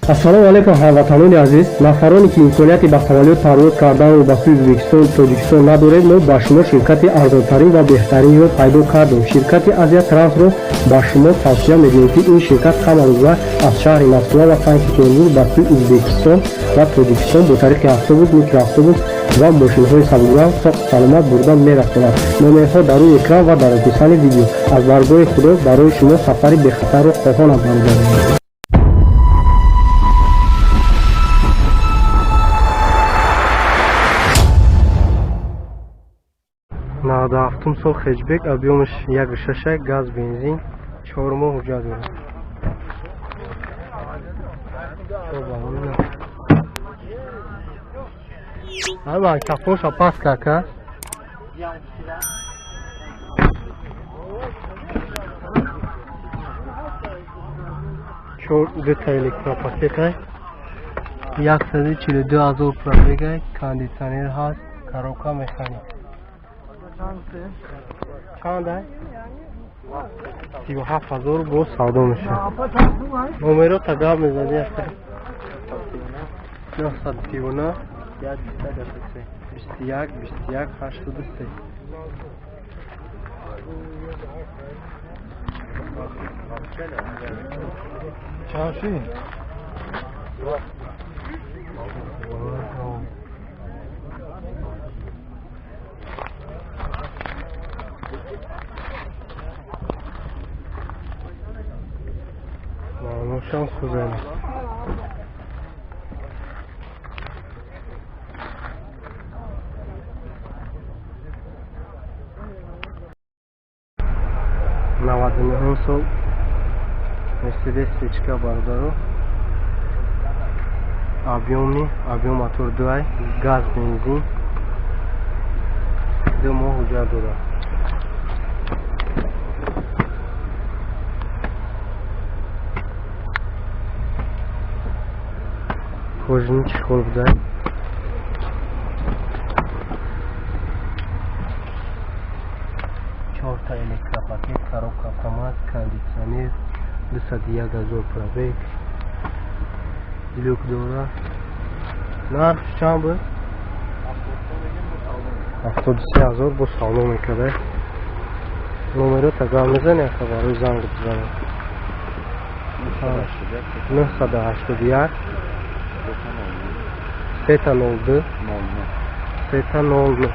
Ассалому алайкум, ҳамватанони азиз. Нафароне ки имконияти ба самолёт парвоз карданро ба сӯи Ӯзбекистон, Тоҷикистон надоред, мо ба шумо ширкати арзонтарин ва беҳтаринро пайдо кардем. Ширкати Азия Трансро ба шумо тавсия медиҳем, ки ин ширкат ҳамарӯза аз шаҳри Москва ва Санкт Петербург ба сӯи Ӯзбекистон ва Тоҷикистон бо тариқи автобус, микроавтобус ва мошинҳои сабукранг соғ саломат бурда мерасонад. Номерҳо дар рӯи экран ва дар описании видео. Аз даргоҳи Худо барои шумо сафари бехатарро хоҳонам, бародарон. 97-ум сол хэтчбек, объём аш 1,6, газ, бензин, 4 моҳ ҳуҷҷат дорад. Кафоша пас кака. Чор дута электропакет ай, 142 000 пробег ай, кондитсионер ҳаст, коробка механик. Чанд ай? 37 000 боз савдо мешавад. Номерота гап мезади. 939 21 21 83. Чанд шид? Маълумшам хузем. 99-ум сол Мерседес сечка, бародаро, объём и объём мотор дуай, газ, бензин, 2 моҳ ҳуҷҷат дорад. Кожаный чехол будай. Чорта электропакет, коробка автомат, кондитсионер, 201 000 пробег, люк дора. Нарх чанд буд? 73 000 бо савдо мекарда. Номерота гап мезани, ака, барои занг бизанам. 981 3 02 3 00.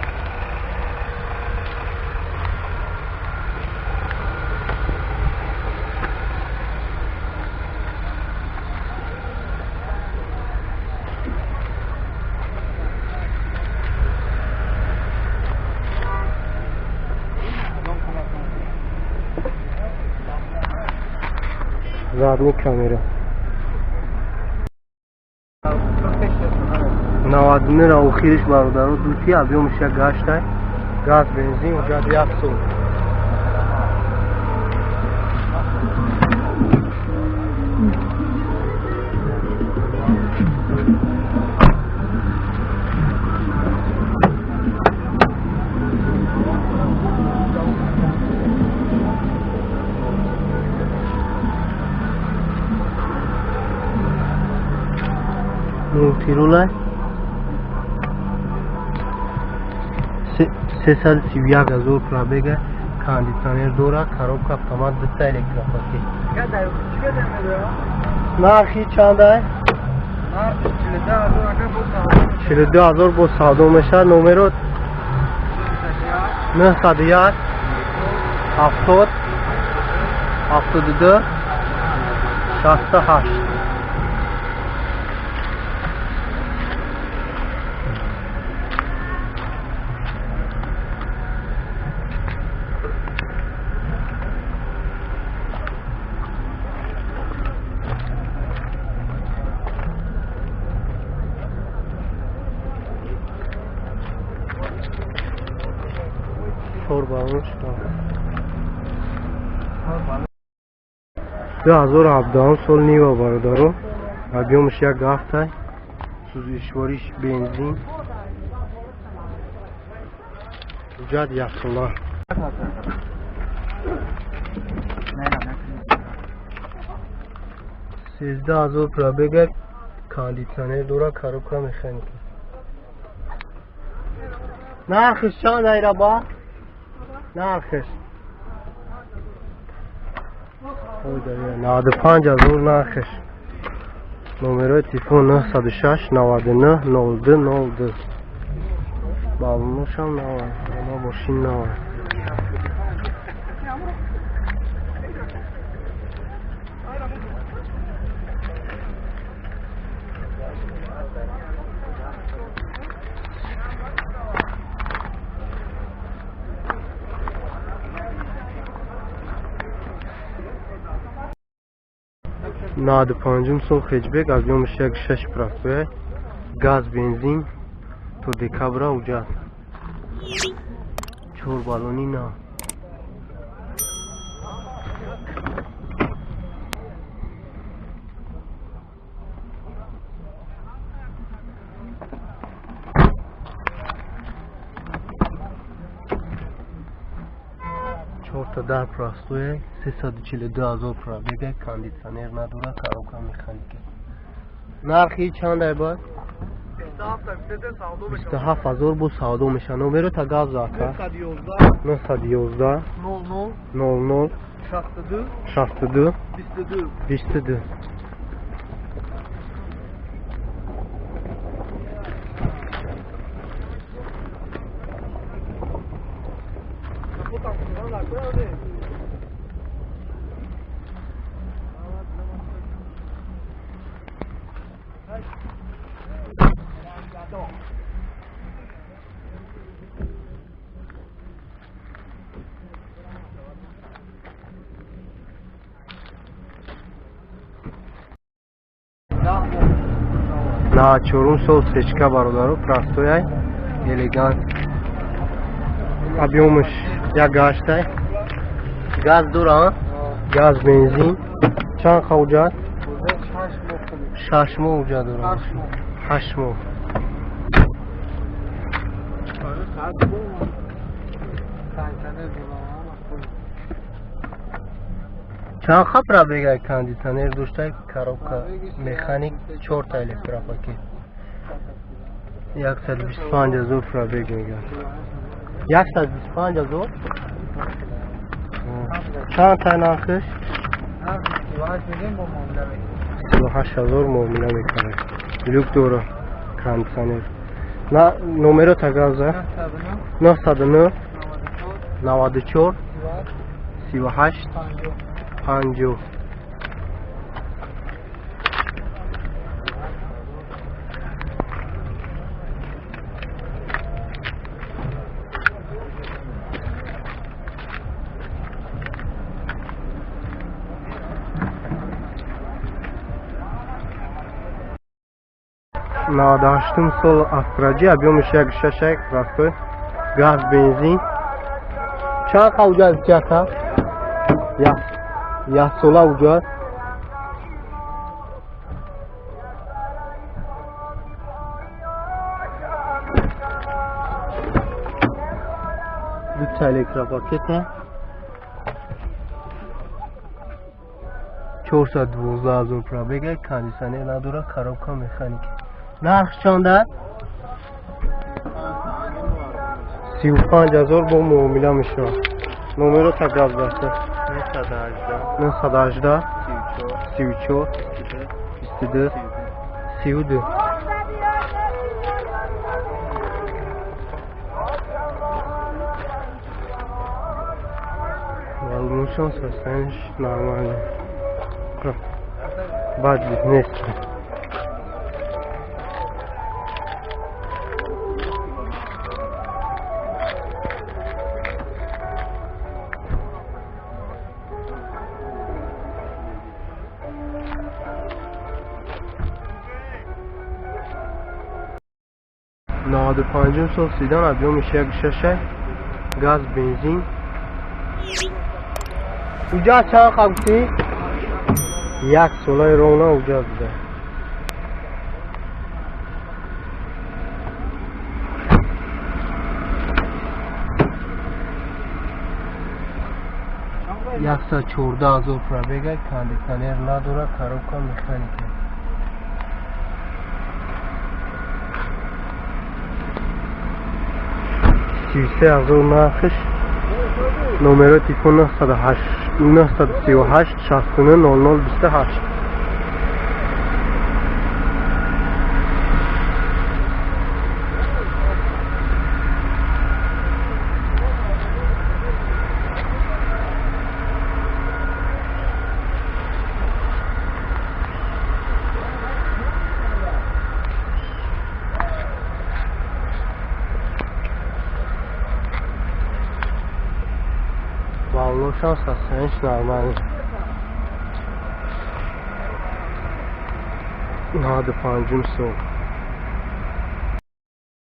Задний камера. 99 охириш, бародаро, дути, объём ш 1,8, газ, бензин, ҳуҷҷат 1 сол. Мультирулай, 331 000 пробег а, кондитсионер дора, коробка автомат, дута электропакет. Нархи чандай? 42 000 бо савдо мешавад. Номерот 901 70 72 68. Чор баллон. 2017 сол Нива, бародаро, объём ш 1,7, сӯзишвориш бензин, ҳуҷҷат яксола. 13 000 пробега, кондитсионер дора, коробка механика. Нархиш чанд айраба? Нархиш 95 000 нархиш. Номерои телефон 906 99 02 02. Балоношам навай, ама мошин навай. 95-ум сол хеҷбек, объёмаш 1,6 простой, газ, бензин, то декабра уҷад. Чор баллони нав. Чорта дар простое, 342 000 пробега, кондитсионер надора, коробка механика. Нархи чанд ай бад? 27 000 бо савдо меша. Номеро та газ зака. 911 00 62 22. 94-ум сол сечка, бародаро, простояй, элегант, объёмаш 1,8-ай, газ дора, газ, бензин. Чанд хавҷад? 6 моҳ уҷа дора, 8 моҳ. Чанд ха пробега? Кондитсионер дошта, коробка механик, чорта электропакет. 125 000 пробег мегӯяд. 125 000. Чанд та нархиш? 38 000 муомила мекунад. Люк дора, кондитсионер. Номеро тагаза 909 94 38 50. 98-ум сол Астра Ҷи, объёмаш 1,6, простой, газ, бензин. Чанд қавҷа чака? Як сола уҷа. Дута электропакета. 412 000 пробега, кондитсионер надора, коробка механика. Нарх чанда? 35 000 бо муомила мешавад. Номеро та газ баста. 918 34 22 32. Баллоншон состояниш нормально. Бад нест. 95-ум сол седан, объёмаш 1,6, газ, бензин. Уҷа чанд қа гуфтӣ? Як солаи ровна уҷа буда. 114 000 пробега, кондиционер надорад, коробка механика. 33 000 нархш. Номерои телефон 938 69 00 28. Баллошам состояниш нормально. 95 сол.